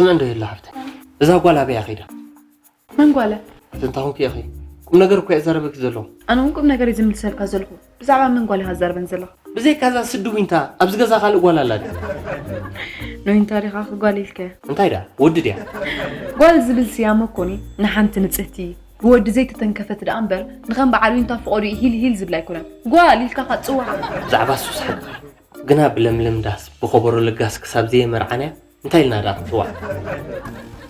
ስምዕ እንዶ የላ ሓፍተይ፣ እዛ ጓል ኣበይ ኣኺዳ? መን ጓለ? ኣቲ እንታይ ኮንኪ ኢኺ? ቁም ነገር እኮ እየ ዛረበኪ ዘለኹ። ኣነ እውን ቁም ነገር እየ ዝምልሰልካ ዘለኹ። ብዛዕባ መን ጓል ኢኻ ትዛረበን ዘለኻ? ብዘይካ እዛ ስዲ ዊንታ ኣብዚ ገዛ ካልእ ጓል ኣላ ድያ? ንዊንታ ዲኻ ጓል ኢልከ? እንታይ ደኣ ወዲ ድያ? ጓል ዝብል ስያመ እኮ ኒ ንሓንቲ ንጽህቲ ብወዲ ዘይተተንከፈት ደኣ እምበር ንኸም በዓል ዊንታ ፍቖዱ ሂል ሂል ዝብላ ኣይኮነን። ጓል ኢልካ ኻትጽውዓ። ብዛዕባ ሱስ ሓንቲ ግና ብለምለም ዳስ ብኸበሮ ለጋስ ክሳብ ዘየመርዓናያ እንታይ ኢልና ደኣ ክንጽውዓ?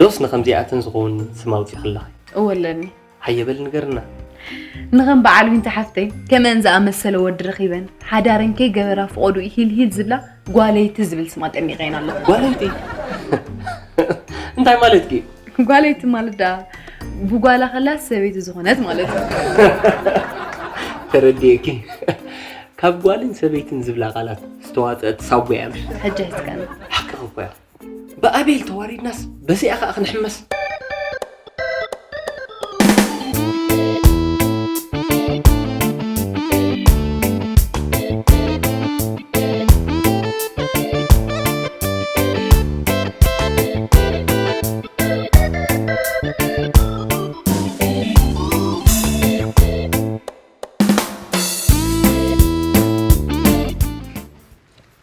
ዶስ ንኸምዚኣተን ዝኸውን ስም ኣውጺኽለኺ? እወ ኣለኒ። ሃየ በሊ ንገርና። ንኸም በዓል ዊንታ ሓፍተይ ከምአን ዝኣመሰለ ወዲ ረኺበን ሓዳረን ከይገበራ ፍቖዱ ሂል ሂል ዝብላ ጓለይቲ ዝብል ስማ ጠሚቐየን ኣለኹ። ጓለይቲ? እንታይ ማለትኪ? ጓለይቲ ማለት ደኣ ብጓላ ከላ ሰበይቲ ዝኾነት ማለት እዩ። ተረዲኤኪ። ካብ ጓልን ሰበይትን ዝብላ ቃላት ዝተዋፀአት ሳቦ እያ። ሕጂ ሒዝካኒ። ሓቅኺ እኮ እያ። ብኣቤል ተዋሪድናስ በዚኣ ኸኣ ክንሕመስ።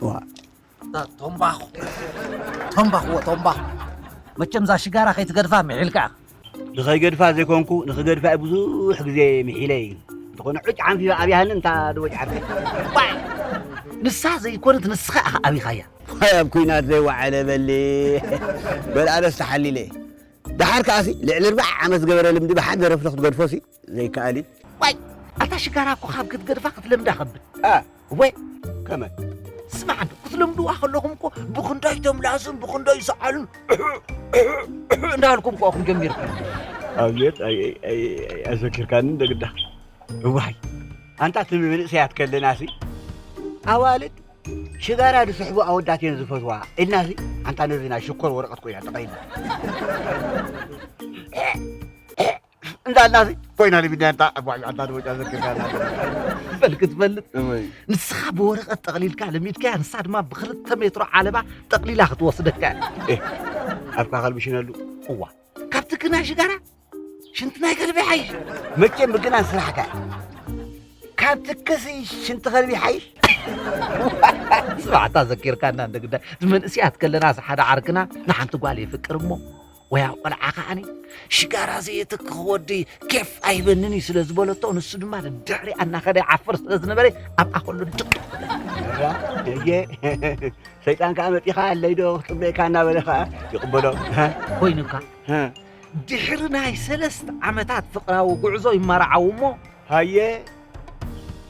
ዋ። ቶምባኹ ቶምባኹ ቶምባኹ። መቸም እዛ ሽጋራ ከይትገድፋ ምሒልካ ኢኻ። ንኸይገድፋ ዘይኮንኩ ንኽገድፋ ብዙሕ ግዜ ምሒለ እዩ። እንተኾነ ዕጭ ዓንፊባ ኣብያሃኒ እንታ ደወጭ ዓርፈ። ዋይ! ንሳ ዘይኮነት ንስኻ ኢኻ ኣብይኻያ። ዋይ ኣብ ኩናት ዘይወዓለ በሊ። በልኣለስ ተሓሊለ። ደሓር ከኣሲ ልዕሊ ኣርባዓ ዓመት ዝገበረ ልምዲ ብሓደ ረፍዶ ክትገድፎሲ ዘይከኣል እዩ። ዋይ! ኣታ ሽጋራ እኮ ካብ ክትገድፋ ክትለምዳ ከብድ። ኣ፣ ወይ ከመይ? ስማዕ እንዶ፣ ክትለምድዋ ከለኹም እኮ ብኽንደይ ተምላስን ብኽንደይ ሰዓልን እንዳበልኩም እኮ ኣኹም ጀሚርኩም። ኣብየት፣ ኣይ፣ ኣይ፣ ኣይ፣ ኣይ፣ ኣዘኪርካኒ እንደ ግዳ። እዋይ፣ ኣንታ እቲ መንእሰያት ከለናሲ ኣዋልድ ሽጋራ ዝስሕቡ ኣወዳት እየን ዝፈትዋ ኢልናሲ፣ ኣንታ ነዚ ናይ ሽኮር ወረቐት ኮይና ጠቐይና። እንዳልናሲ ኮይና ልቢና ኣንታ ኣጓዕ ኣንታ ድወጫ ዘክርካ ኣላ። ትፈልጥ ክትፈልጥ። እመይ። ንስኻ ብወረቐት ጠቕሊልካ ለሚድካያ፣ ንሳ ድማ ብኽልተ ሜትሮ ዓለባ ጠቕሊላ ክትወስደካ። ኤህ፣ ኣብካ ከልቢ ሽነሉ። እዋ፣ ካብቲ ግና ሽጋራ ሽንቲ ናይ ከልቢ ሓይሽ። መቸም ብግና ስራሕካ። ካብ ትክሲ ሽንቲ ከልቢ ሓይሽ። ስማዕታ ዘኪርካና እንደ ግዳይ። እቲ መንእስያት ከለናስ ሓደ ዓርክና ንሓንቲ ጓል የፍቅር እሞ፣ ወያ ቆልዓ ከዓኒ ሽጋራ ዘየትክኽ ወዲ ኬፍ ኣይበንን እዩ ስለ ዝበለቶ፣ ንሱ ድማ ንድሕሪኣ እናኸደ ይዓፍር ስለ ዝነበረ፣ ኣብኣ ከሎ ድቕ። እየ፣ ሰይጣን ከኣ መጺኻ ኣለይ ዶ ክጽበየካ እናበለ ከኣ ይቕበሎ። ኮይኑካ። ድሕሪ ናይ ሰለስተ ዓመታት ፍቕራዊ ጉዕዞ ይመርዓው እሞ፣ ሃየ፣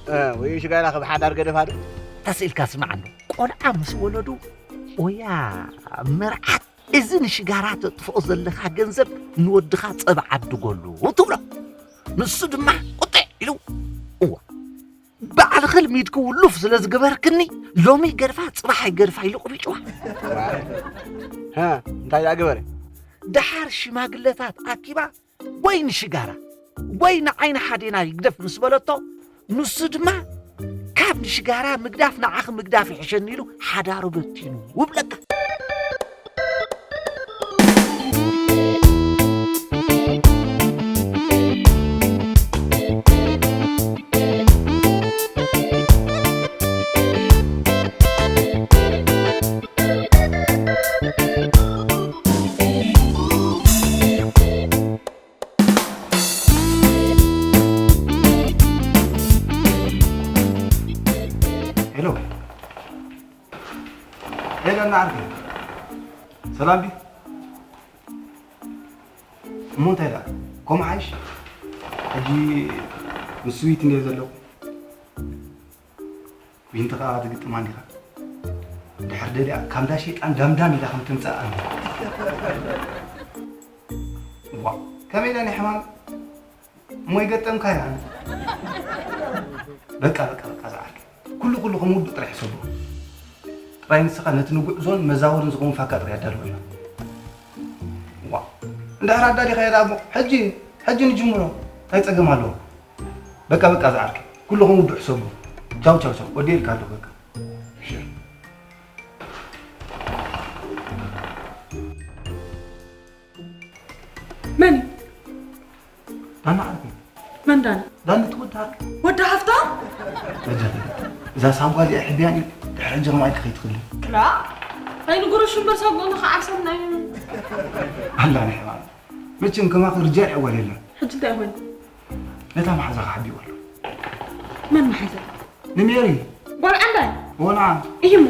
እ፣ ወይ ሽጋራ ከም ሓዳር ገደፋ ዶ? ተስኢልካ ስማዕ እንዶ። ቆልዓ ምስ ወለዱ፣ ኦያ መርዓት፣ እዚ ንሽጋራ ተጥፍኦ ዘለኻ ገንዘብ ንወድኻ ጸባ ዓድገሉ ትብሎ። ንሱ ድማ ቁጥዕ ኢሉ፣ እዋ፣ ባዕልኺ ልሚድኪ ውሉፍ ስለ ዝገበርክኒ፣ ሎሚ ገድፋ፣ ጽባሕ ኣይገድፋ ኢሉ ቆቢጭዋ። ዋይ። ሃ፣ እንታይ ደኣ ገበረ? ደሓር ሽማግለታት ኣኪባ፣ ወይ ንሽጋራ፣ ወይ ንዓይኒ ሓዴና ይግደፍ ምስ በለቶ፣ ንሱ ድማ፣ ካብ ንሽጋራ ምግዳፍ ንዓኺ ምግዳፍ ይሕሸኒ ኢሉ ሓዳሩ በቲኑ ውብለካ። ሄሎ። ሄሎ፣ እናዓርከይ። ሰላም ድዩ? እሞ እንታይ ደኣ? ከምኡ ሓይሽ? ሕጂ ምስ ስዊት እንድየ ዘለኹ። ዊንቲ ከኣ ክትግጥማ እንዲኻ። ድሕር ደሊኣ ካብ እንዳ ሸይጣን ዳምዳም ኢላ ከም ትምጻእ ኣነ። ዋእ፣ ከመይ ኢላ ናይ ሕማም እሞ ይገጠምካያ? በቃ፣ በቃ፣ በቃ፣ ዝዓርከይ። ኩሉ፣ ኩሉ ከም ውዱእ ጥራሕ ሕሰቦ። ጥራይ ንስኻ ነቲ ንጉዕዞን መዛወርን ዝኸውን ፋካ ጥራይ ኣዳልዎ ኢኻ። ዋእ፣ እንድሕር ኣዳሊኻዮ ደኣ እሞ፣ ሕጂ፣ ሕጂ ንጅምሮ። እንታይ ጸገም ኣለዎ? በቃ፣ በቃ፣ ዝዓርከይ። ኩሉ ከም ውዱእ ሕሰቦ። ቻው፣ ቻው፣ ቻው። ወዲኤልካ ኣለኹ፣ በቃ። እሺ። ዳና ዓርኪ። መን ዳኒ? ዳኒ ትወድሃር። ወዲ ሃፍታም? በጃ እዛ ሳጓ እዚኣ ሕቢያን እዩ። ድሕሪ ሕጂ ከማይ ክኸይድ ትኽእል። ክላ? ኣይንጉርሽ እምበር ሳጓ ንኸዓብሰና እዩ። ኣላ ናይ ሕማም። መቸም ከማኺ ርጃል ዕወል የለን። ሕጂ እንታይ ኮይኑ? ነታ መሓዛ ክሓቢዋ ኣሎ። መን መሓዛ? ንሜሪ። ጓል ዓንዳይ? ወና እዩ እሞ።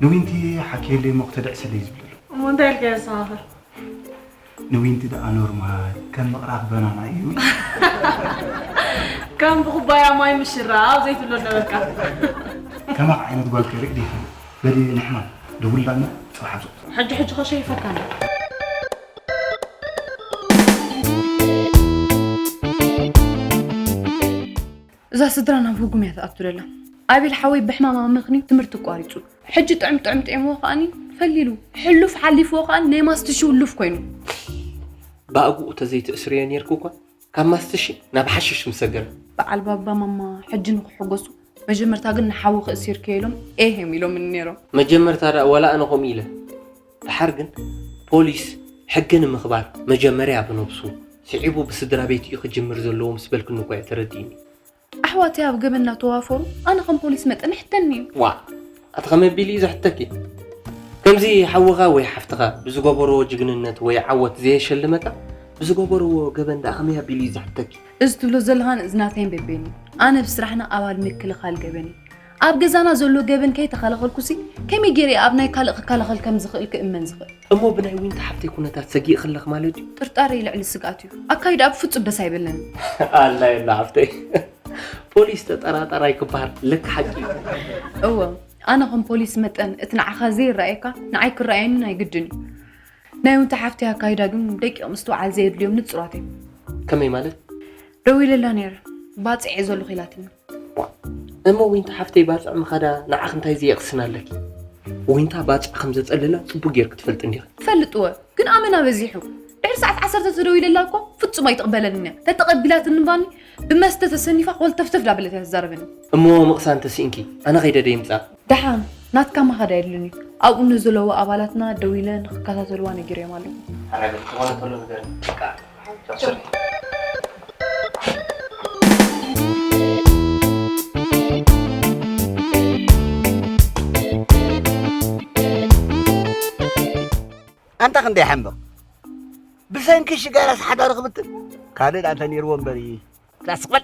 ንዊንቲ ሓኪየለይ እሞ ክተድዕሰለይ ዝብል ኣሎ። እሞ እንታይ ኢልካ የሰኻኽር? ንዊንቲ ደኣ ኖርማል ከም ምቕራፍ በናና እዩ። ከም ብኩባያ ማይ ምሽራብ ዘይትብሎ ነበርካ። ከማኽ ዓይነት ጓል ከርኢ ዲኺ? በሊ ንሕማም ደውላና ጽባሕ ኣብዞ። ሕጂ ሕጂ ከሸይፈካ ነው። እዛ ስድራ ናብ ህጉም እያ ትኣቱ ደላ። ኣቤል ሓወይ ብሕማም ኣመኽንዩ ትምህርቲ ኣቋሪጹ። ሕጂ ጥዕም ጥዕም ጥዕምዎ ከኣኒ ፈሊሉ። ሕሉፍ ሓሊፍዎ ከኣኒ ናይ ማስትሺ ውሉፍ ኮይኑ። ብኣግኡ ተዘይትእስርዮ ነይርኪ እኳ ካብ ማስትሺ ናብ ሓሽሽ ምሰገረ። በዓል ባባ ማማ ሕጂ ንክሕጎሱ መጀመርታ ግን ንሓዊ ክእሲርክዮ ኢሎም ኤሄም ኢሎም ነይሮም። መጀመርታ ደኣ ወላ ኣነ ከምኡ ኢለ። ድሓር ግን ፖሊስ ሕጊ ንምኽባር መጀመርያ ብነብሱ ስዒቡ ብስድራ ቤት እዩ ክጅምር ዘለዎ ምስ በልክኒ እኳ እዩ ተረዲእኒ። ኣሕዋተይ ኣብ ገበን እናተዋፈሩ ኣነ ከም ፖሊስ መጠን ሕተኒ እዩ። ዋ ኣቲ ከመይ ኣቢሉ እዩ ዘሕተኪ? ከምዚ ሓውኻ ወይ ሓፍትኻ ብዝገበርዎ ጅግንነት ወይ ዓወት ዘየሸልመካ ብዝገበርዎ ገበን ደኣ ከመይ ኣቢሉ እዩ ዘሕተኪ? እዚ ትብሎ ዘለኻን እዚ ናተይን በበይኑ እዩ። ኣነ ብስራሕና ኣባል ምክልኻል ገበን እዩ። ኣብ ገዛና ዘሎ ገበን ከይተኸላኸልኩሲ ከመይ ገይረ ኣብ ናይ ካልእ ክከላኸል ከም ዝኽእል ክእመን ዝኽእል? እሞ ብናይ ዊንታ ሓፍተይ ኩነታት ሰጊእኺ ኣለኺ ማለት ድዩ? ጥርጣረይ ልዕሊ ስግኣት እዩ። ኣካይዳ ብፍጹም ደስ ኣይበለንን። ኣላ የላ ሓፍተይ ፖሊስ ተጠራጣራይ ክበሃል ለካ ሓቂ እዩ። እወ ኣነ ከም ፖሊስ መጠን እቲ ንዓኻ ዘይረኣየካ ንዓይ ክረኣየኒ ናይ ግድን እዩ። ናይ ዊንታ ሓፍተይ ኣካይዳ ግን ደቂቕ ምስትውዓል ዘየድልዮም ንጹራት እዮም። ከመይ ማለት? ደዊለላ ነይረ ባጽዕ እየ ዘለኹ ኢላትኒ። እሞ ዊንታ ሓፍተይ ባጽዕ ምኻዳ ንዓኺ እንታይ ዘየቕስን ኣለኪ? ዊንታ ባጽዕ ከም ዘጸልላ ጽቡቕ ጌርኪ ትፈልጢ እንዲኺ። እፈልጥ እወ ግን ኣመና በዚሑ። ድሕሪ ሰዓት ዓሰርተ ተደዊለላ እኮ ፍጹም ኣይትቕበለንን እያ። ተተቐቢላትኒ እምባኒ ብመስተ ተሰኒፋ ኮልተፍተፍ ዳበለት እያ ትዛረበኒ። እሞ ምቕሳን ተሲእንኪ ኣነ ከይደ ደይምጻ። ደሓን ናትካ ምኻድ ኣየድልን እዩ። ኣብኡ ንዘለዉ ኣባላትና ደዊለ ንኽከታተልዋ ነጊረዮም ኣለኹ። ሓራገ ዝኾነ ከሎ ንገረኒ። በቃ ቻው ስርሒ። ኣንታ ክንደይ ሓምቕ ብሰንኪ ሽጋራስ ሓዳር ክብትን ካልእ ደኣ እንተ ነይርዎ እምበሪ። ክላስ በል።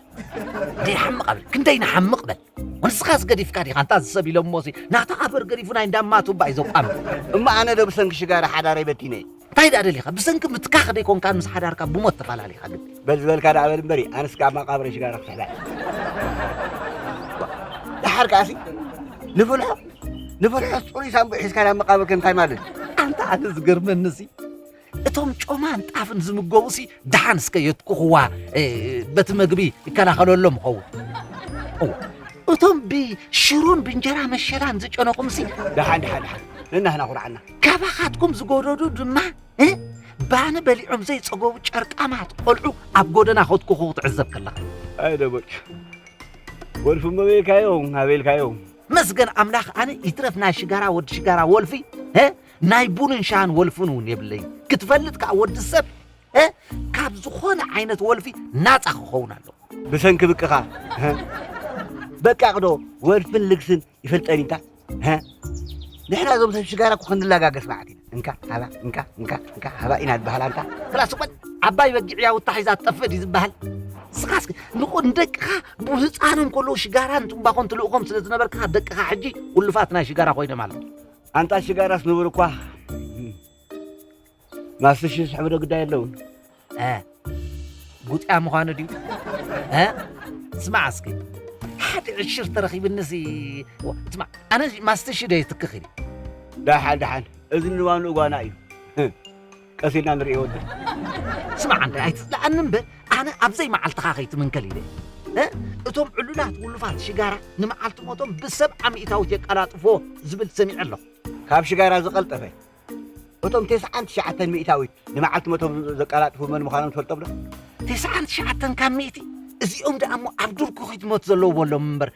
ክንደይ ንሓምቕ ኣብል ክንደይ ንሓምቕ በል። ንስኻስ ገዲፍካ ዲኻ ኣንታ እዚ ሰብ ኢሎሞሲ ናቱ ኣበር ገዲፉ ናይ እንዳማቱ እባ እዩ ዘቋምጥ። እሞ ኣነ ዶ ብሰንኪ ሽጋራ ሓዳረይ በቲነ እየ። እንታይ ደኣ ደሊኻ ብሰንኪ ምትካኽ ደይኮንካ ምስ ሓዳርካ ብሞት ተፋላሊኻ ግን። በል ዝበልካ ደኣ በል እምበሪ ኣነስ ካብ መቓብረይ ሽጋራ ክስሕባ እየ። ደሓር ከኣሲ ንፍልሖ ንፍልሖ ጽሩይ ሳንቡእ ሒዝካ ናብ መቓብር ከ እንታይ ማለት እዩ? ኣንታ ኣነ ዝገርመኒሲ እቶም ጮማን ጣፍን ዝምገቡሲ ደሓን እስከ የትኩኽዋ በቲ መግቢ ይከላኸለሎም ኸውን። እዋ እቶም ብሽሮን ብእንጀራ መሸላን ዝጨነኹምሲ ደሓን ደሓን ደሓን ነናህና ኩርዓና። ካባኻትኩም ዝጎደዱ ድማ ባኒ በሊዖም ዘይጸገቡ ጨርጣማት ቆልዑ ኣብ ጎደና ከትኩኹ ክትዕዘብ ከለኻ። ኣይ ደበጭ ወልፊ መበልካዮም ኣበልካዮም። መስገን ኣምላኽ ኣነ ይትረፍ ናይ ሽጋራ ወዲ ሽጋራ ወልፊ እ ናይ ቡንን ሻን ወልፍን እውን የብለይ ክትፈልጥ ከኣ ወዲ ሰብ እ ካብ ዝኾነ ዓይነት ወልፊ ናጻ ክኸውን ኣለዎ። ብሰንኪ ብቅኻ እ በቃ ቅዶ ወልፍን ልግስን ይፈልጠን እንታ እ ንሕና እዞም ሰብ ሽጋራ እኮ ክንላጋገስ መዓት ኢና። እንካ ሃባ እንካ እንካ እንካ ሃባ ኢና ዝበሃል ኣንታ። ክላስ ቆል ዓባይ በጊዕ ያውታ ሒዛ ትጠፍእ ድዩ ዝበሃል? ንስኻስ ንቑ ንደቅኻ ብህፃኖም ከለዉ ሽጋራን ትምባኾን ትልእኾም ስለ ዝነበርካ ደቅኻ ሕጂ ውሉፋት ናይ ሽጋራ ኮይኖም ኣለዉ። ኣንታ ሽጋራስ ንቡር እኳ ማስትሽ ዝስሕቡ ዶ ግዳይ ኣለውን? እ ጉጥያ ምዃኑ ድዩ? እ ስማዕ እስኪ ሓደ ዕሽር ተረኺብንሲ ስማዕ ኣነ ማስትሽ ዶ የትክኽ ኢሉ ደሓን ደሓን እዚ ንዋኑ እጓና እዩ። ቀሲልና ንርእዮ ወዲ። ስማዕ እንተ ኣይትፅላኣኒ እምበር ኣነ ኣብዘይ መዓልትኻ ከይትምንከል ኢለ እየ። እ? እቶም ዕሉላት ውሉፋት ሽጋራ ንመዓልቲ ሞቶም ብሰብዓ ሚእታዊት የቀላጥፍዎ ዝብል ሰሚዐ ኣለኹ። ካብ ሽጋራ ዝቐልጠፈ እቶም ተስዓን ትሽዓተን ሚእታዊት ንመዓልቲ ሞቶም ዘቀላጥፉ መን ምዃኖም ትፈልጦም ዶ? ተስዓን ትሽዓተን ካብ ሚእቲ እዚኦም ደኣ እሞ ኣብ ዱር ክኺት ሞት ዘለዎ በሎም እምበር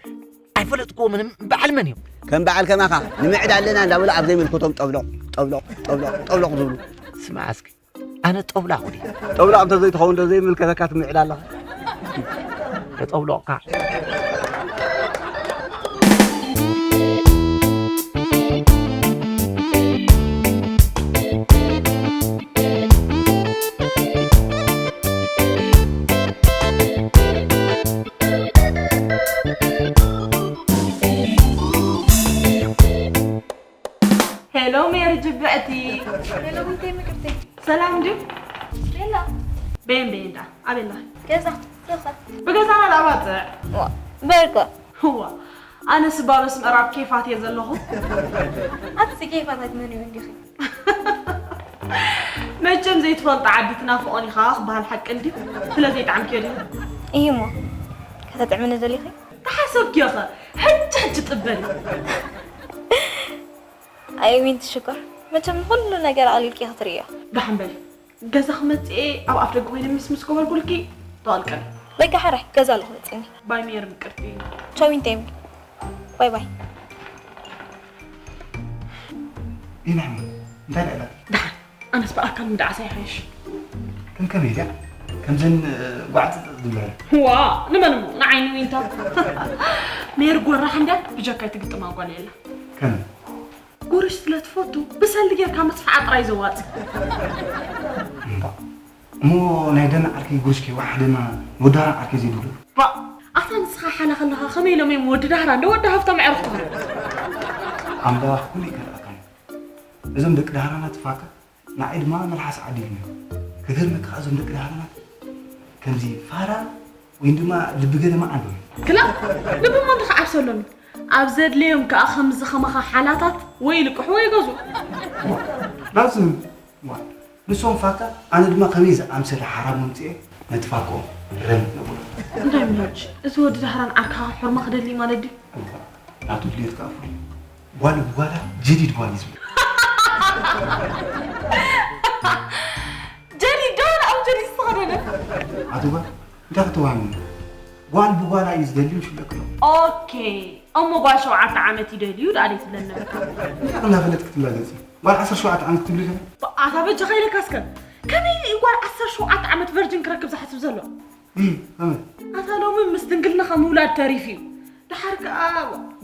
ኣይፈለጥክዎምን በዓል መን እዮም? ከም በዓል ከማኻ ንምዕድ ኣለና እንዳበሉ ኣብ ዘይምልከቶም ጠብሎቕ ጠብሎቕ ጠብሎቕ ጠብሎቕ ዝብሉ። ስማዕ እስኪ ኣነ ጦብላቕ ዲ ጦብላቕ እንተዘይትኸውን ዶ ዘይምልከተካ ትምዕዳ ኣለኻ? ተጠብሎቕካ። ሄሎ ሜሪ ጅብዕቲ። ሄሎ ዊንተይ ምቅርተይ። ሰላም ድዩ? ቤላ በየን በየን ዳ ኣበላ ገዛ ገዛ ብገዛና ዳባፅዕ በቃ ህዋ ኣነስ ባበስ ምዕራብ ኬፋት እየ ዘለኹ። ኣቲ ኬፋታት መን እዩ እንዲኺ? መቸም ዘይትፈልጣ ዓዲ ትናፍቆን ኢኻ ክበሃል ሓቂ እንድዩ። ስለ ዘይጣዕምክዮ ድዩ? እዩሞ ከተጥዕምኒ ደሊኺ? ተሓሰብክዮ ኸ ሕጂ ሕጂ ጥበል። ኣይ ዊንቲ ሽኮር መቸም ንኩሉ ነገር ኣቕሊልኪ ክትርእዮ። ደሓን በል ገዛ ክመፅኤ ኣብ ኣፍ ደገ ኮይነ ምስ ምስ ገበርኩልኪ ተቐልቀል። በቃ ሕራይ ገዛ ኣለኹ መፅኒ። ባይ ሜር ምቅርቲ። ቻው ዊንተይ ባይ ባይ። ኢና ሕማ እንታይ ልዕላ ደሓን ኣነስ ብኣካል ምድዓሳ ይሓይሽ። ከም ከመይ ድያ ከምዘን ጓዕፅፅፅ ዝብላ ዋ ንመን እሞ ንዓይኒ ዊንታ። ሜር ጎራሕ እንድያ ብጀካይ ትግጥማ ጓል የላ። ከም ጉርሽ ስለ ትፈቱ ብሰሊ ጌርካ ምፅፋዓ ጥራይ ዘዋፅ። እምባ እሞ ናይ ደና ዓርኪ ጉርሽ ከይወሓደና ንወዳራ ዓርኪ ዘይድሉ ባ ኣታ ንስኻ ሓላ ከለኻ ከመይ ኢሎም እዮም ወዲ ዳህራ እንደ ወዲ ሃፍታም ዕርፍትኻ። ኣምላኽ ኩሉ ይከልኣካ እዩ። እዞም ደቂ ዳህራና ትፋካ ንዓይ ድማ መልሓስ ዓዲልና። ክገርመካ ከኣ እዞም ደቂ ዳህራና ከምዚ ፋራ ወይ ድማ ልቢ ገለ መዓንዶ ክላ ልብሞ እንተ ክዓብሰሎም ኣብ ዘድለዮም ከኣ ከምዚ ከማኻ ሓላታት ወይ ልቅሑ ወይ ገዙ። ናዝም ዋ ንሶም ፋካ ኣነ ድማ ከመይ ዝኣምሰለ ሓራም መምፅኤ ነቲ ፋክኦም ረም ነብሎ እንታይ ምኖች እዚ ወዲ ዳህራን ዓርካኻ ሕርማ ክደሊ ማለት ድዩ? ናቱ ድሌት ከኣ ፍሉይ ጓል ብጓላ ጀዲድ ጓል እዩ ዝብል ጀዲድ ዶ ናብ ጀዲድ ዝተኸደነ ኣቱባ እንታይ ክትዋሃኒ ጓል ብጓላ እዩ ዝደልዩ ሽለክሎ ኦኬ እሞ ጓል ሸውዓተ ዓመት ይደልዩ ደኣ ደይ ትብለኒ ነበርካ እንታይ እናፈለጥ ክትላገፂ ጓል ዓሰርተ ሸውዓተ ዓመት ክትብሊ ከ ኣታ በጃኻ ኢለካ እስከ ከመይ ኢሉ እዩ ጓል ዓሰርተ ሸውዓተ ዓመት ቨርጅን ክረክብ ዝሓስብ ዘሎ እም፣ ከመይ ኣታ ሎሚ ምስ ድንግልናኻ ምውላድ ተሪፍ እዩ ደሓር ከኣ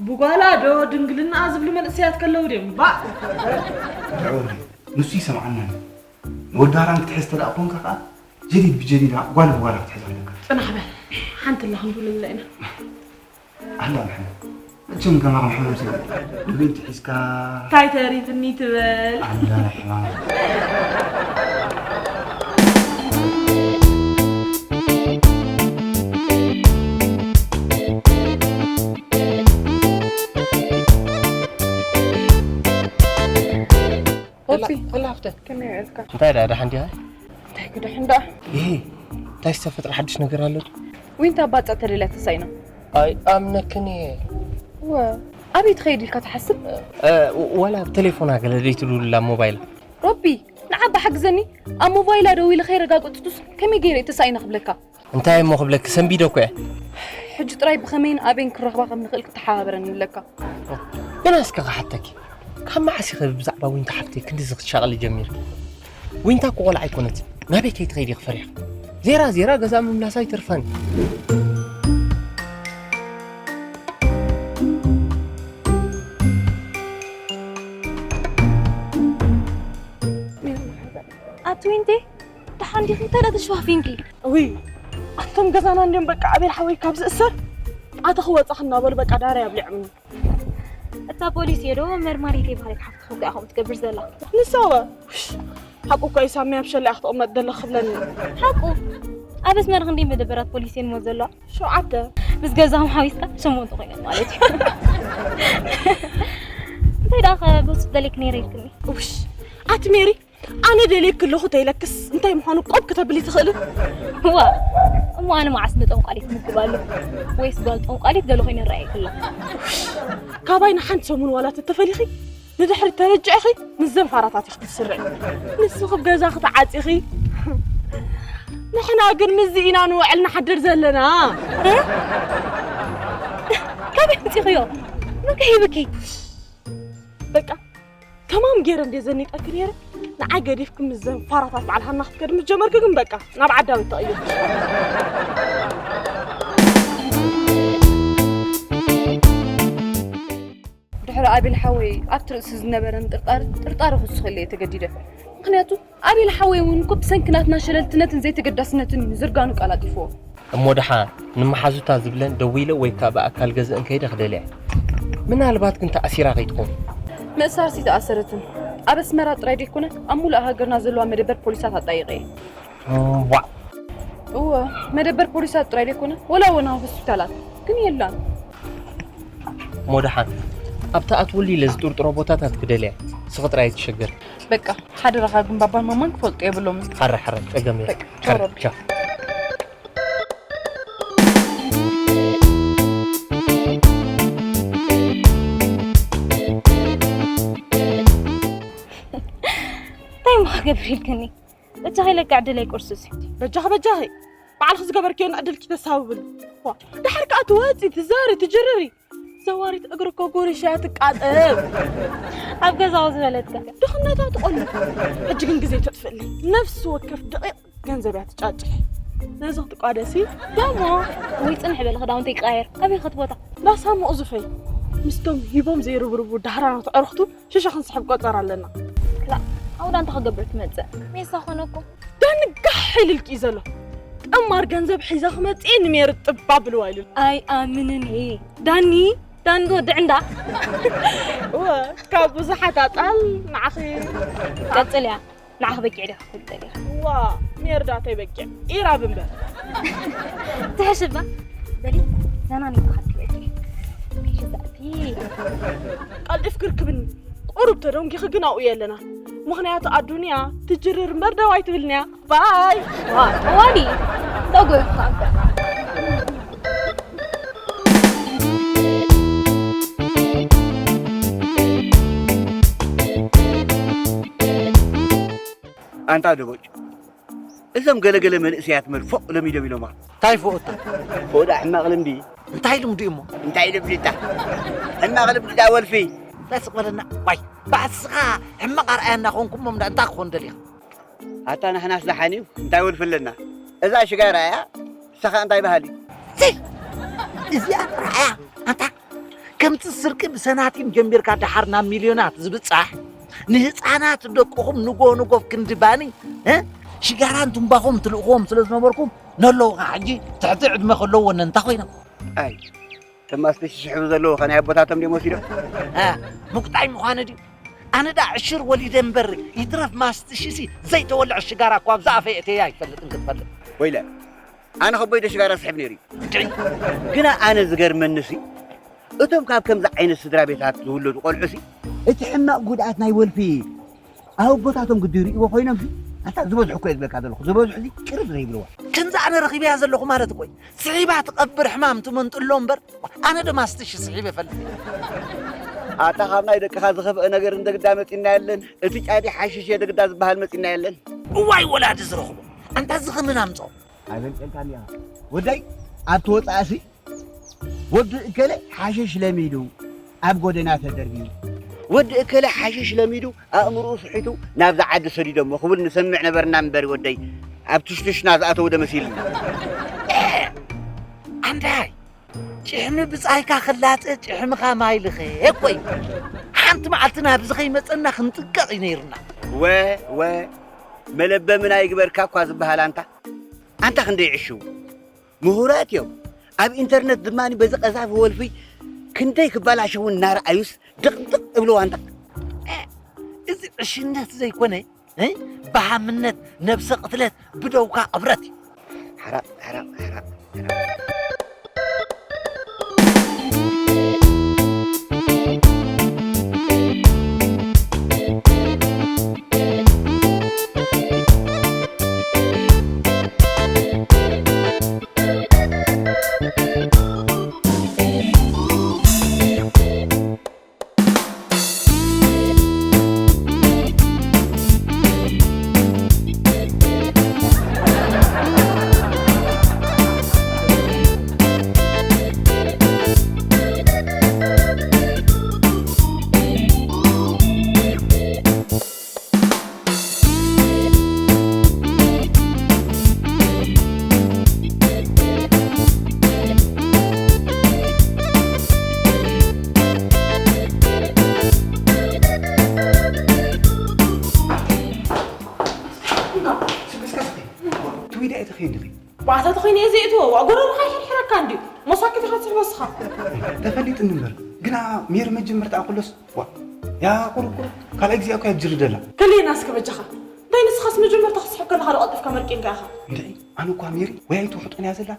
ብጓላ ዶ ድንግልናኣ ዝብሉ መንእሰያት ከለዉ ድዮም ባእ ድዑ ንሱ ይሰምዓና እዩ ንወዲ ሃራን ክትሕዝ ተደኣ ኮንካ ከኣ ጀዲድ ብጀዲድ ጓል ብጓል ክትሕዝ ኣለካ ጽናሕ በል ሓንቲ ኣላ ክንብለላ ኢና ኣላ ምሕነ መቸም ከማኹም ሕሙም ሰብ ንብንቲ ሒዝካ እንታይ ተሪፍኒ ትበል ኣላ ሕማም ኦፊ፣ ወላ ሃፍተ። ከመይ ውዕልካ? እንታይ ደኣ ደሓን ዲኻ? እንታይ ክድሕን ደኣ? ይሄ እንታይ ዝተፈጥረ ሓድሽ ነገር ኣሎ? ዊንታ ባጽዕ ተደልያ ተሳኢና። ኣይ ኣምነክን እየ። ወ ኣበይ ትኸይድ ኢልካ ትሓስብ? እ፣ ወላ ኣብ ቴሌፎና ገለ ደይትልውላ ሞባይል። ሮቢ፣ ንዓባ ሓግዘኒ። ኣብ ሞባይላ ደው ኢለ ከይረጋገጽኩስ ከመይ ገይረ እየ ተሳኢና ክብለካ? እንታይ እሞ ክብለኪ ሰንቢደ እኮ እየ። ሕጂ ጥራይ ብኸመይን ኣበይን ክረኽባ ከም ንኽእል ክትሓባበረኒ ኣለካ። ግን እስከ ክሓተኪ ካብ መዓስ ኢኺ ብዛዕባ ዊንታ ሓፍተይ ክንድዚ ክትሻቐሊ ጀሚርኪ? ዊንታ እኮ ቆልዓ ኣይኮነትን። ናበይ ከይትኸይዲ ኢኺ ፈሪሕኺ? ዜራ ዜራ ገዛ ምምላሳ ኣይተርፋን። ኣቲ ዊንቴ ደሓን ዲኺ? እንታይ ደኣ ተሸፋፊንኪ? ውይ ኣቶም ገዛና እንድዮም በቃ ኣቤል ሓወይ ካብ ዝእሰር ኣተ ክወፃ ክናበሉ በቃ ዳራ ያብሊዖምኒ። እታ ፖሊስ እየ ዶ መርማሪት እየ በሃሊት ሓፍትኺ እኮ እያ ከምኡ ትገብር ዘላ። ንሳወ ሓቁ እኮ እዩ ሳሚ ኣብ ሸላ እያ ክትቕመጥ ዘለኽ ክብለኒ። ሓቁ ኣብ ኣስመራ ክንደይ መደበራት ፖሊስ እየን ሞ ዘለዋ? ሸውዓተ ምስ ገዛኹም ሓዊስካ ሸሞንተ ኮይነን ማለት እዩ። እንታይ ደኣ ከ ብውፅእ ደሊክ ነይረ ኢልክኒ? ውሽ ኣቲ ሜሪ ኣነ ደልየክ ኣለኹ ተይለክስ እንታይ ምዃኑ ቆብ ክተብሊ ትኽእልን? ዋ እሞ ኣነ መዓስ ንጠንቋሊት ምክብ ኣሎ ወይስ ጓል ጠንቋሊት ገለ ኮይነ ረኣየክ ኣሎ? ካባይ ንሓንቲ ሰሙን ዋላ ተተፈሊኺ ንድሕሪ ተረጅዕኺ ምስ ዘንፋራታት ኢኺ ክትስርዒ። ንስኺ ኣብ ገዛኺ ተዓፂኺ ንሕና ግን ምስዚ ኢና ንውዕል ንሓድር ዘለና። ካበይ ኣምፂኽዮ? መን ከ ሂብኪ? በቃ ከማም ገይረ እንደ ዘኒጠኪ ነይረ ንዓይ ገዲፍኪ ምስዘን ፋራታት በዓል ሃና ክትከዲ ምስ ጀመርኪ ግን በቃ ናብ ዓዳዊ ተቐይርኪ። ድሕሪ ኣቤል ሓወይ ኣብቲ ርእሲ ዝነበረ ምጥርጣር ጥርጣረ ክውስኸለይ እየ ተገዲደ። ምኽንያቱ ኣቤል ሓወይ እውን እኮ ብሰንኪ ናትና ሸለልትነትን ዘይተገዳስነትን እዩ ዝርጋኑ ቀላጢፍዎ። እሞ ደሓ ንመሓዙታ ዝብለን ደዊለ ወይ ከዓ ብኣካል ገዝአን ከይደ ክደልያ። ምናልባት ግን ተኣሲራ ከይትኾን። መእሳርቲ ተኣሰረትን ኣብ ኣስመራ ጥራይ ዘይኮነ ኣብ ሙሉእ ሃገርና ዘለዋ መደበር ፖሊሳት ኣጣይቐ እየ። ዋዕ እወ መደበር ፖሊሳት ጥራይ ዘይኮነ ወላ እውን ኣብ ሆስፒታላት ግን የላን። እሞ ደሓን ኣብቲ ኣትውሉ ኢለ ዝጥርጥሮ ቦታታት ክደልያ። ስኺ ጥራይ ኣይትሸገር። በቃ ሓደራኻ ግን ባባን ማማን ክፈልጡ የብሎምን። ሓረ ሓረ ጸገም የለ። በቃ፣ ቻው። ቻው። እንታይ እሞ ክገብር ኢልክኒ? በጃኺ ለካ ዕድለይ ቁርሲ እዩ። በጃኺ በጃኺ ባዕልኺ ዝገበርክዮ ንዕድልኪ ተሳብብሉ። ዋ፣ ድሓር ከኣ ትወጺ ትዛሪ ትጅርሪ ዘዋሪት እግሪ እኮ ጉርሻ ትቃጠብ። ኣብ ገዛኹ ዝበለትካ። ድኽነታ ትቆልፍ። ሕጂ ግን ግዜ ተጥፍእለይ። ነፍሲ ወከፍ ደቂቕ ገንዘብ እያ ትጫጭሕ። ነዚ ክትቋደሲ ደሞ ወይ ጽንሕ በሊ ክዳውንቲ ይቀያየር። ኣበይ ክትቦታ? ዳሳ ሞቕ ዝፈይ ምስቶም ሂቦም ዘይርብርቡ ዳህራናት ኣዕሩኽቱ ሽሻ ክንስሕብ ቆጸር ኣለና። ክላ ኣውዳ እንታይ ክገብር ትመጽእ? ሜሳ ኮነኩም። ዳኒ ጋሕ ኢልልኪ እዩ ዘሎ። ጠማር ገንዘብ ሒዘ ክመጽእ ንሜሪ ጥባ ብልዋ ኢሉ። ኣይ ኣምንን እየ። ዳኒ ዳንጎ ድዕንዳ እወ ካብ ብዙሓት ኣጣል ንዓኺ ቀጽል እያ። ንዓኺ በቂዕ ዲኻ ክትብል ደሊኻ? ዋ ሜርዳተይ በቂዕ ኢራብ እምበር። ትሕሽባ በሊ ዘናኒ ብኻት ትበቂ ሽዛእቲ ቀልጢፍ ክርክብኒ ቁሩብ ተደንጊኺ ግን ኣብኡ የለና። ምኽንያቱ ኣዱንያ ትጅርር እምበር ደው ኣይትብልንያ። ባይ ዋ ጠዋሊ ተጎይኻ እምበር ኣንታ ደቦጭ እዞም ገለገለ መንእሰያት መን ፎቕ ለሚዶም ኢሎማ። እንታይ ፎቕ እታ? ፎቕ ደኣ ሕማቕ ልምዲ። እንታይ ልምዲ እሞ? እንታይ ልምዲ እታ? ሕማቕ ልምዲ ደኣ ወልፊ። እንታይ ስቕ በለና። ዋይ ባዕስኻ ሕማቕ ኣርኣያ እናኾንኩ እሞ እንዳ እንታይ ክኾን ደሊኻ? ኣታ ንሕናስ ደሓን እዩ እንታይ ወልፊ ኣለና። እዛ ሽጋራ እያ ንስኻ እንታይ በሃሊ። ሲ እዚኣ ጥራሕ እያ ኣንታ ከምቲ ስርቂ ብሰናቲም ጀሚርካ ደሓር ናብ ሚልዮናት ዝብጻሕ ንህፃናት ደቅኹም ንጎ ንጎ ክንዲ ባኒ ሽጋራን ትንባኾም ትልእኽዎም ስለ ዝነበርኩም ነለዉ ከዓ ሕጂ ትሕቲ ዕድመ ከለዉ ወነንታ ኮይኖም ኣይ ተማስቲ ሽሕቢ ዘለዉ ከ ናይ ኣቦታቶም ድዮም ወሲዶም ምቁጣይ ምዃነ ድዩ ኣነ ዳ ዕሽር ወሊደ እምበር ይትረፍ ማስትሽሲ ዘይተወልዐ ሽጋራ እኳ ኣብዛ ኣፈይ እተያ ኣይፈልጥን ክትፈልጥ ወይለ ኣነ ከቦይ ዶ ሽጋራ ስሕብ ነይሩ እዩ ግና ኣነ ዝገርመንሲ እቶም ካብ ከምዚ ዓይነት ስድራ ቤታት ዝውለዱ ቆልዑሲ እቲ ሕማቕ ጉድኣት ናይ ወልፊ ኣብ ኣቦታቶም ግዲ ይርእይዎ ኮይኖም ኣታ ዝበዝሑ እኮ እየ ዝብለካ ዘለኹ ዝበዝሑ እዚ ቅርብ ዘይብልዋ ከምዚ ኣነ ረኺበያ ዘለኹ ማለት እኮ እዩ ስሒባ ትቐብር ሕማም ትመንጥሎ እምበር ኣነ ድማ ስትሺ ስሒበ እፈልጥ እየ ኣታ ካብ ናይ ደቅኻ ዝኸፍአ ነገር እንደግዳ መፂና የለን እቲ ጫዲ ሓሽሽ የደግዳ ዝበሃል መፂና የለን እዋይ ወላዲ ዝረኽቦ ኣንታ እዚ ኸምን ኣምፅኦ ኣገልጨልካኒ ኢኻ ወደይ ኣብቲ ወፃእሲ ወዲ እከለ ሓሽሽ ለሚዱ ኣብ ጎደና ተደርብዩ ወዲ እከለ ሓሽሽ ለሚዱ ኣእምርኡ ስሒቱ ናብዛ ዓዲ ሰዲዶሞ ክብል ንሰምዕ ነበርና እምበሪ ወደይ ኣብ ትሽትሽና ዝኣተው ዶ መሲልኒ ኣንታይ ጭሕሚ ብጻይካ ክላጸ ጭሕምኻ ማይ ልኸ እኮ እዩ ሓንቲ መዓልቲ ናብዚ ከይመጸና ክንጥቀቕ እዩ ነይርና ወ ወ መለበምና ይግበርካ እኳ ዝበሃል ኣንታ ኣንታ ክንደይ ዕሽው ምሁራት እዮም ኣብ ኢንተርነት ድማ በዚ ቀዛፊ ወልፊ ክንደይ ክባላሸዉ እናረኣዩስ ድቕድቕ እብልዋ እንዳ እዚ ዕሽነት ዘይኮነ በሃምነት ነብሰ ቅትለት ብደውካ ቅብረት እዩ ሓራቕ ሓራቕ ሓራቕ እኔ እዚ እትወዋ ጎረርኻ ይሕርሕረካ እንድዩ። ሞሳክት ኢኻ ትስሕቦ እስኻ። ተፈሊጥኒ እምበር፣ ግና ሜሪ መጀመርታ ኣኩሎስ፣ ዋ፣ ያ ቁርቁር፣ ካልኣይ ግዜ እኮ እያ ትጅሪ ደላ። ከልየና እስከ በጃኻ። እንታይ ንስኻስ መጀመርታ ክትስሕብ ከለኻ ዶ ቀልጢፍካ መርቂንካ ኢኻ? እንድዒ፣ ኣነ እኳ ሜሪ ወይ ኣይትውሕጦን እያ ዘላ፣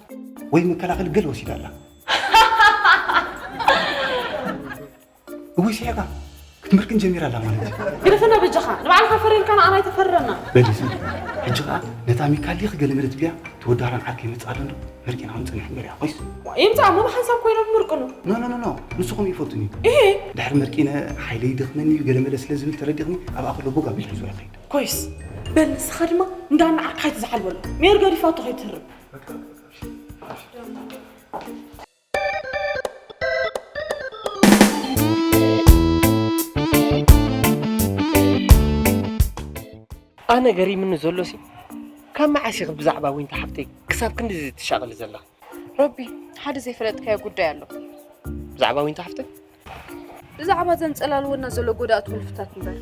ወይ መከላኸሊ ገለ ወሲዳ ኣላ። እወ፣ ሲያጋ ክትምርክን ጀሚራ ኣላ ማለት እዩ። ግደፈና በጃኻ፣ ንባዕልኻ ፈርየልካ ንዓና ኣይተፈርረና። በሊ፣ እዚ ሕጂ ኸኣ ነታ ሚካሊ ገለ መለ ትብልያ፣ ተወዳራን ዓርከይ ይመጽእ ኣሎ እንዶ፣ መርቂና ክንጽንሕ ንበርያ፣ ኮይስ? ዋ፣ ይምጻእ እሞ ብሓንሳብ ኮይኖም ይምርቅኑ። ኖ፣ ኖ፣ ኖ፣ ኖ፣ ንሱ ከምኡ ይፈቱን እዩ። እሄ። ድሕሪ መርቂነ ሓይለይ ይደኽመኒ እዩ፣ ገለ መለ ስለ ዝብል ተረዲኽኒ፣ ኣብ ኣኹሎ ቦጋ ኣቢሉ ሒዝዋ ይኸይድ። ኮይስ፣ በል ንስኻ ድማ እንዳናዓርካ ከይትዝሓል በሎ። ሜር ገዲፋቶ ከይትህርም። ኣነ ገሪምኒ ዘሎሲ፣ ካብ መዓስ ኢኺ ብዛዕባ ዊንታ ሓፍተይ ክሳብ ክንድዚ ትሻቐሊ ዘለኺ? ሮቢ፣ ሓደ ዘይፈለጥካዮ ጉዳይ ኣሎ። ብዛዕባ ዊንታ ሓፍተይ? ብዛዕባ ዘንጸላልወና ዘሎ ጎዳእቲ ወልፍታት እምበር።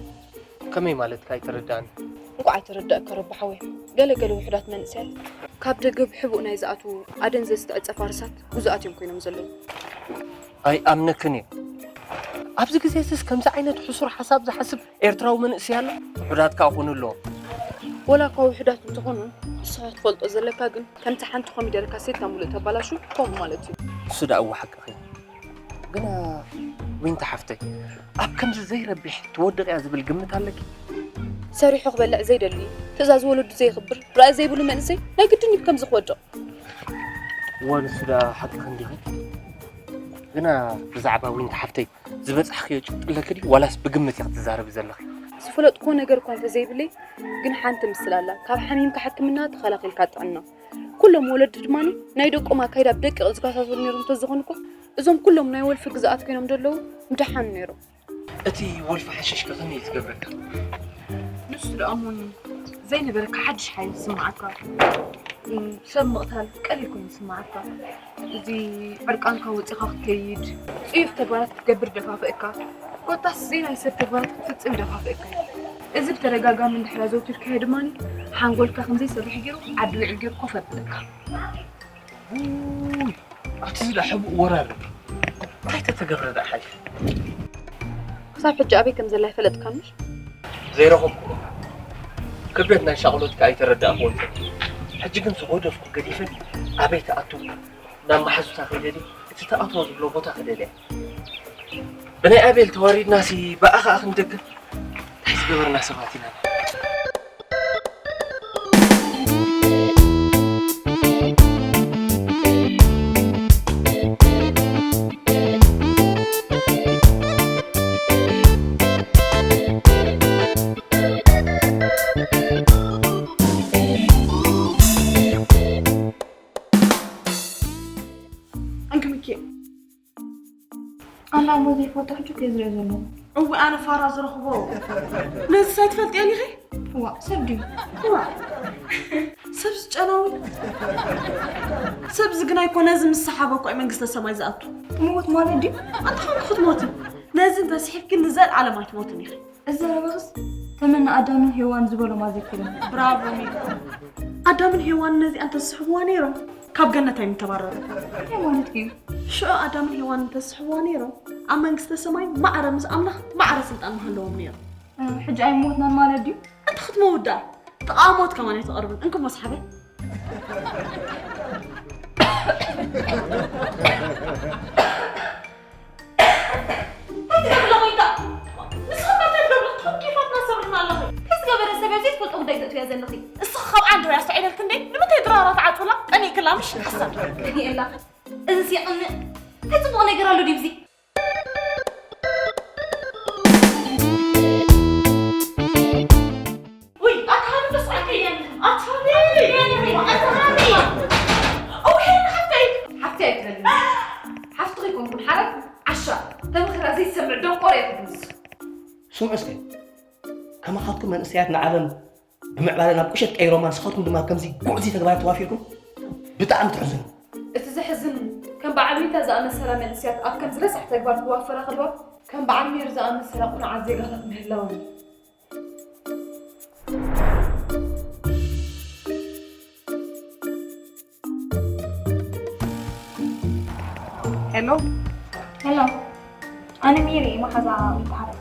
ከመይ ማለትካ ኣይተረድኣኒ። እንቋዕ ኣይተረዳእካ ሮቢ ሓወይ። ገለ ገለ ውሑዳት መንእሰያት ካብ ደገ ብሕቡእ ናይ ዝኣትዉ ኣደንዘዝቲ ዕጸ ፋርሳት ጉዙኣት እዮም ኮይኖም ዘለዉ። ኣይኣምነክን እየ። ኣብዚ ግዜ እዚስ ከምዚ ዓይነት ሕሱር ሓሳብ ዝሓስብ ኤርትራዊ መንእሰይ ኣሎ? ውሑዳት ከኣ ክኾኑ ኣለዎም። ወላ እኳ ውሑዳት እንተኾኑ፣ ንስኻ ክትፈልጦ ዘለካ ግን ከምቲ ሓንቲ ኮሚደረ ካሴታ ሙሉእ ተባላሹ ከምኡ ማለት እዩ። እሱ ደኣ እወ ሓቅኺ። ግና ዊንታ ሓፍተይ፣ ኣብ ከምዚ ዘይረቢሕ ትወድቕ እያ ዝብል ግምት ኣለኪ? ሰሪሑ ክበልዕ ዘይደሊ፣ ትእዛዝ ወለዱ ዘየኽብር፣ ራእይ ዘይብሉ መንእሰይ ናይ ግድን እዩ ከምዚ ክወድቕ። እወ፣ ንሱ ደኣ ሓቅኺ እንዲኺ። ግና ብዛዕባ ዊንታ ሓፍተይ ዝበጻሕክዮ ጭብጢ ኣለኪ ድዩ? ዋላስ ብግምት ኢኺ ትዛረቢ ዘለኺ? ዝፈለጥክዎ ነገር እኳ እንተዘይብለይ፣ ግን ሓንቲ ምስላ ኣላ። ካብ ሓሚምካ ሕክምና፣ ተኸላኺልካ ጥዕና። ኩሎም ወለዲ ድማ ናይ ደቆም ኣካይዳ ብደቂቕ ዝከታተሉ ነይሮም እንተዝኾኑ እኮ፣ እዞም ኩሎም ናይ ወልፊ ግዝኣት ኮይኖም ደለዉ ምደሓኑ ነይሮም። እቲ ወልፊ ሓሽሽ ከ ከመይ እዩ ዝገብረካ? ንሱ ደኣ እሙን ዘይነበረካ ሓድሽ ሓይሊ ዝስምዓካ፣ እም፣ ሰብ ምቕታል ቀሊል ኮይኑ ይስምዓካ። እዚ ዕርቃንካ ወጺኻ ክትከይድ፣ ጽዩፍ ተግባራት ክትገብር ደፋፍእካ፣ ኮታስ ዘይናይ ሰብ ተግባራት ክትፍጽም ደፋፍእካ እዩ። እዚ ብተደጋጋሚ እንድሕር ኣዘውቲርካዮ ድማ ሓንጎልካ ከም ዘይሰርሕ ገይሩ ዓዲ ውዕል ገይሩ ኮፍ የብለካ። ውይ፣ ኣብቲ ዝዳ ሕቡእ ወራር እንታይ ተተገብረ ደኣ ሓይሽ? ክሳብ ሕጂ ኣበይ ከም ዘላ ኣይፈለጥካን ምሽ? ዘይረኸብኩ። ክብደት ናይ ሻቕሎትካ ኣይተረዳእክዎን። ሕጂ ግን ዝጎደፍኩ ገዲፈ ኣበይ ትኣቱ? ናብ መሓዙታ ከይደ ድዩ? እቲ ትኣትዎ ዝብሎ ቦታ ክደልያ። ብናይ ኣቤል ተዋሪድናሲ ብኣ ኸኣ ክንደግም? እንታይ ዝገበርና ሰባት ኢና? እንክምኬ ኣነ ኣሞ ዘይፈልጦ ሕጂ እኮ እየ ዝሪኦ ዘለኹ። እወ፣ ኣነ ፋራ ዝረኽቦ። ነዚ ሳይትፈልጥየን ኢኺ? እዋ፣ ሰብ ድዩ? እዋ። ሰብ ዝጨናዊ። ሰብ ዝግናይ እኮ ነዚ ምስ ሰሓበ እኮ እዩ መንግስተ ሰማይ ዝኣቱ። ምዉት ማለት ድዩ? ኣንተ ኸም ክትሞቲ። ነዚ እንተስሒብኪ ንዘለኣለም ኣይትሞትን ኢኺ። እዚ ዘረባኽስ ተመን ንኣዳምን ሄዋን ዝበሎም ኣዘኪሩኒ። ብራቮ ሚልኮ። ኣዳምን ሄዋን ነዚኣ እንተዝስሕብዋ ነይሮም ካብ ገነት ኣይምተባረሩ። እንታይ ማለት እዩ? ሽዑ ኣዳምን ሄዋን እንተዝስሕብዋ ነይሮም ኣብ መንግስተ ሰማይ ማዕረ ምስ ኣምላኽ ማዕረ ስልጣን ምሃለዎም ነይሩ። እ፣ ሕጂ ኣይሞትናን ማለት ድዩ? ኣንታ ክትመውት ደኣ ጥቓ ሞት ከማን ኣይትቐርብን። እንክሞ ሰሓበ። እንታይ ትገብሪ ኣለኺ? ንስኺ እምበር እንታይ ትገብሪ? ትኹን ኬፋትና ሰብርና ኣለኺ። እንታይ ዝገበረ ሰብ እያ ዘይትፈልጦ ጉዳይ ተእትውያ ዘለኺ? እስኺ ካብ ዓንዲ ወይ ኣስተውዒለልኪ እንዴ? ንምንታይ ድራራ ትዓጽውላ? ቀኒእክላ ምሽ ሓሳድ። ቀኒኤላ። እዚ ሲቕንእ። እንታይ ጽቡቕ ነገር ኣሎ ድዩ ኣብዚ? ውይ፣ ኣታ ሃኒ ደስ ኣይትበለኒ። ኣታ ሃኒ፣ ኣታ ሃኒ። እው፣ ሄኒ ሓፍተይ። ሓፍተይ ኣይትበለኒ። ሓፍትኺ ኣይኮንኩን፣ ሓራይ ዓሻ። ተመኺራ ዘይትሰምዕ ደንቆሮ እያ ትመስል። ስምዑ እስከ፣ ከማኻትኩም መንእሰያት ንዓለም ብምዕባለ ናብ ቁሸት ቀይሮማ፣ ንስኻትኩም ድማ ከምዚ ጉዕዚ ተግባር ተዋፊርኩም፣ ብጣዕሚ ተሕዝኑ። እቲ ዘሕዝን፣ ከም በዓል ዊንታ ዝኣመሰላ መንእሰያት ኣብ ከምዚ ረሳሕ ተግባር ክዋፈራ ከለዋ፣ ከም በዓል ሜሪ ዝኣመሰላ ቁኑዓት ዜጋታት ምህላወን እዩ። ሄሎ፣ ሄሎ፣ ኣነ ሜሪ እየ፣ መሓዛ ዊንታ ሓረጋ።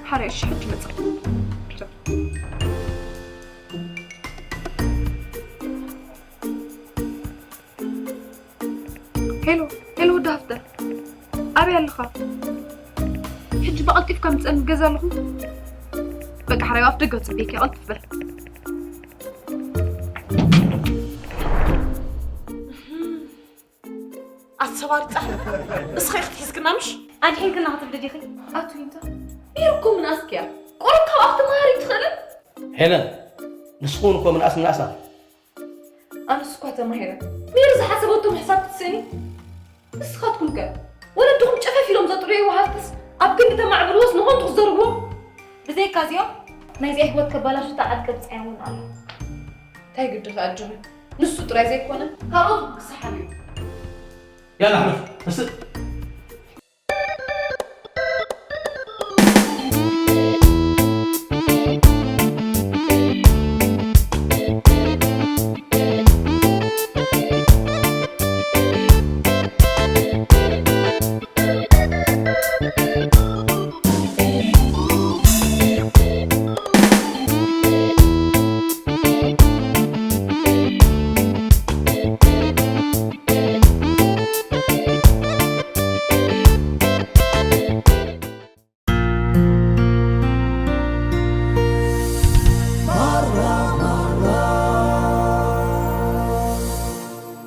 ሓረ፣ እሺ፣ ሕጂ መጽእ። ሄሎ፣ ሄሎ፣ ወዲ ሃፍተ፣ ኣበይ ኣለኻ? ሕጂ ብቐልጢፍካ ምጽእኒ፣ ገዛ ኣለኹ። በቃ፣ ሓራይ ኣብ ደገ ጽበየኪ፣ ቀልጥፍ በል። ኣሰባሪጻ፣ እስኸ ክትሒዝክና ምሽ? ኣድሒንክና ክትብሊ ዲኺ? ኣቱ ዊንታ፣ ሜሪ እኮ ምንኣስኪ እያ። ቆረብ ካብኣ ክትመሃሪ ትኽእልን? ሄለን፣ ንስኹን እኮ ምንኣስ ምንኣስና። ኣነስ እኳ ተማሂረ። ሜሪ ዝሓሰበቶ ምሕሳብ ትስእኒ? ንስኻትኩም ከ? ወለድኹም ጨፈፍ ኢሎም ዘጥርይዎ ሃፍትስ ኣብ ክንዲ ተማዕብልዎስ ንኾንቱ ክትዘርግዎ? ብዘይካ እዚኦም፣ ናይዚኣ ህይወት ከባላሹ እታ ዓድ ቀብጻያ እውን ኣሎ። እንታይ ግዲ ክኣጅቡ? ንሱ ጥራይ ዘይኮነ፣ ካልኦት እውን ክሰሓሉ እዮም። ያላ፣ ሕለፍ፣ እስእ።